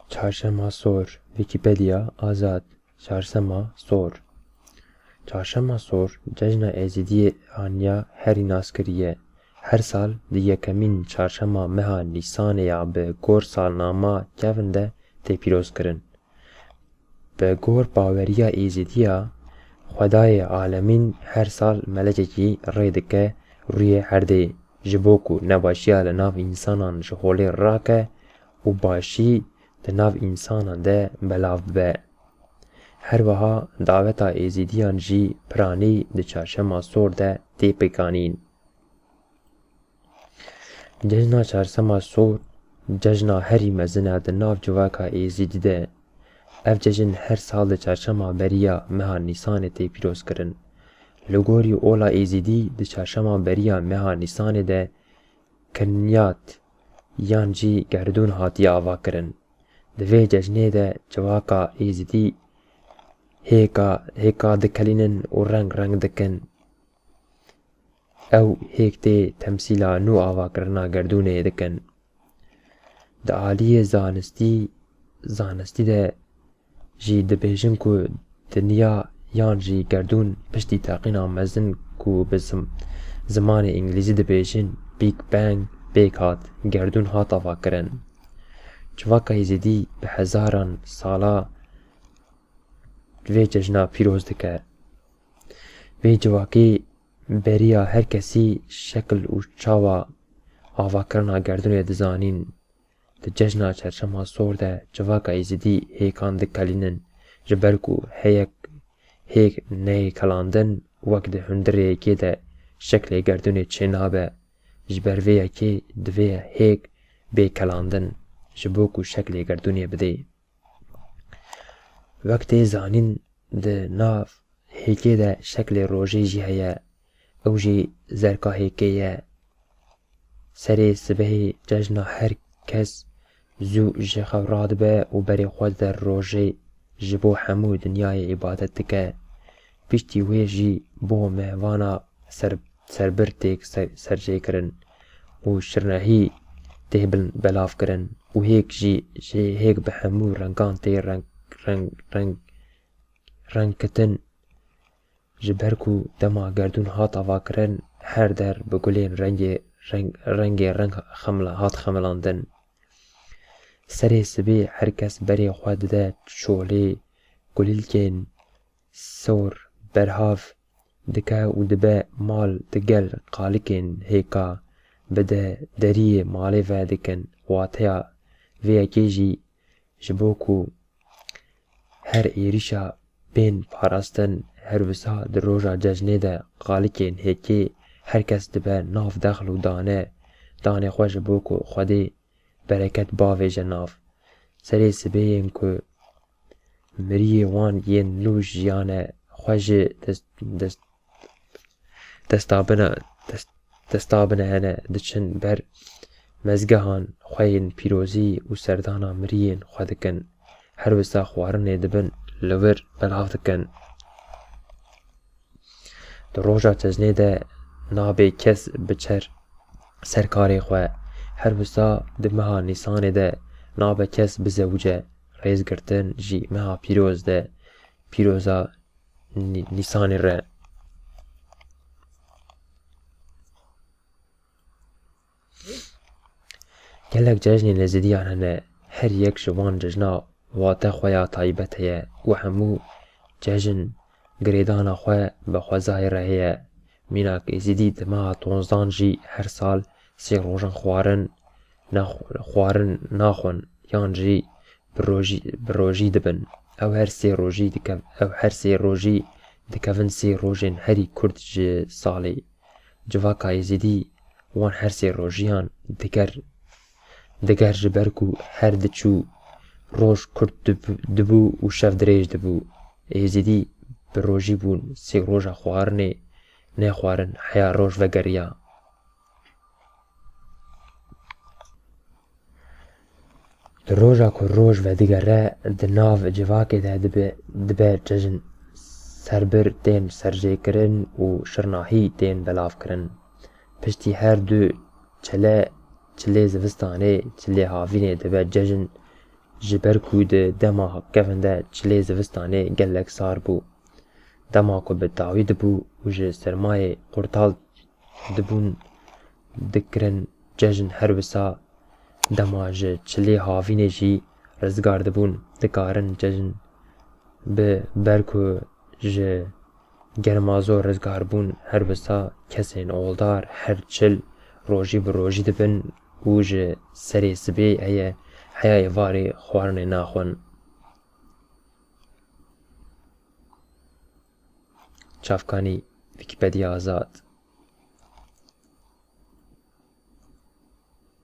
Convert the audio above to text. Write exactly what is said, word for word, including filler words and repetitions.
Çarşema Sor, Wikipedia, Azad, Çarşema Sor. Çarşema Sor, cejna Êzidiyan ya herî naskirî ye. Her sal di yekemîn çarşema meha Nîsanê ya bi gor salnama kevin de tê pîrozkirin. Bi gor baweriya Êzidiya, Xwedayê alemîn her sal melekekî rê dike rûyê erdê, ji bo ku nebaşiya li nav însanan ji holê rake û başî di nav însanan de belav bibe. Her wiha daweta Êzidiyan jî piranî di Çarşema Sor de tê pêkanîn. Cejna Çarşema Sor cejna herî mezin e di nav civaka Êzidî de. Ev cejn her sal di çarşema beriya meha Nîsanê tê pîrozkirin. Li gorî ola Êzidî di çarşema beriya meha Nîsanê de kinyat yan jî gerdûn hatiye avakirin. Di vê cejnê de civaka Êzidî hêka, hêka dikelînin û reng reng dikin. Ew hêk tê temsîla nû avakirina gerdûnê dikin. Di aliyê zanistî, zanistî de jî dibêjin ku dinya yan jî gerdûn piştî teqîna mezin ku bi zim-, zimanê îngilîzî dibêjin Big Bang pêk hat, gerdûn hat avakirin. Civaka Êzidî bi hezaran sala vê cejna pîroz dike. Vê civakê beriya her kesî şekil û çawa avakirina gerdûnê dizanîn. Di cejna Çarşema Sor de civaka Êzidî hêkan dikelînin, ji ber ku heyek hêk neyê kelandin, wek di hundirê yekê de şeklê gerdûnê çênabe. Ji ber vê yekê divê hêk bê kelandin, ji bo ku şeklê gerdûnê bidê. Wek tê zanîn, di nav hêkê de şeklê rojê jî heye. Ew jî zerka hêkê ye. Serê sibehê cejna her kes zû ji xew radibe û berê xwe dide rojê, ji bo hemû dinyayê îbadet dike. Piştî wê jî bo mehvana ser-, serbir tê se-, serjêkirin û şirnehî tê bil-, belavkirin û hêk jî, jê hêk bi hemû rengan tê reng, reng, reng, rengkitin. Ji ber ku dema gerdûn hat avakirin, her der bi gulên rengê, reng, rengê reng xemla-, hat xemilandin. Serê sibê her kes berê xwe dide şolê, kulîlkên sor, berhav dike û dibe mal, digel qalikên hêka bi de-, deriyê malê ve dikin. Wateya vê yekê jî ji bo ku her êrîşa bên parastin, her wisa di roja cejnê de qalikên hêkê her kes dibe nav dexl û dane, danê xwe ji bo ku Xwedê bereket bavêje nav. Serê sibê yên ku miriyê wan yên nû jiyane xwe ji dest, dest, desta bine, dest, desta bine hene diçin ber mezgehan xwe yên pîrozî û serdana miriyên xwe dikin. Her wisa xwarinê dibin li wir belav dikin. Di roja cejnê de nabe kes biçer ser karê xwe. Her wisa di meha Nîsanê de nabe kes bizewice. Rêzgirtin jî meha pîroz de, pîroza Nî-, Nîsanê re. Gelek cejnên Êzidiyan hene, her yek ji wan cejna wate xwe ya taybet heye û hemû cejn girêdana xwe bi xwezayê re heye. Mînak Êzidî di meha Tozdan jî her sal sê rojan xwarin nax-, xwarin naxwin yan jî bi rojî, bi rojî dibin. Ew her sê rojî dikev-, ew her sê rojî dikevin sê rojên herî kurt ji salê. Civaka Êzidî wan her sê rojiyan diger, diger ji ber ku her diçû roj kurt dib-, dibû û şev dirêj dibû. Êzidî bi rojî bûn sê roja xwarinê nexwarin heya roj vegeriya. Di roja ku roj vedigere, di nav civakê de dibe, dibe cejn. Serbir tên serjêkirin û şirnahî tên belavkirin. Piştî her du çile, çilê zivistanê, çilê havînê dibe cejn. Ji ber ku di dema kevin de çilê zivistanê gelek sar bû. Dema ku bi dawî dibû û ji sermayê qurtal dibûn, dikirin cejn, her wisa dema ji çilê havînê jî rizgar dibûn, dikarin cejn bi ber ku ji germa zor rizgar bûn, her wisa kesên oldar her çil rojî bi rojî dibin û ji serê sibê heye heya êvarê xwarinê naxwin. Çavkanî Wîkîpediya Azad.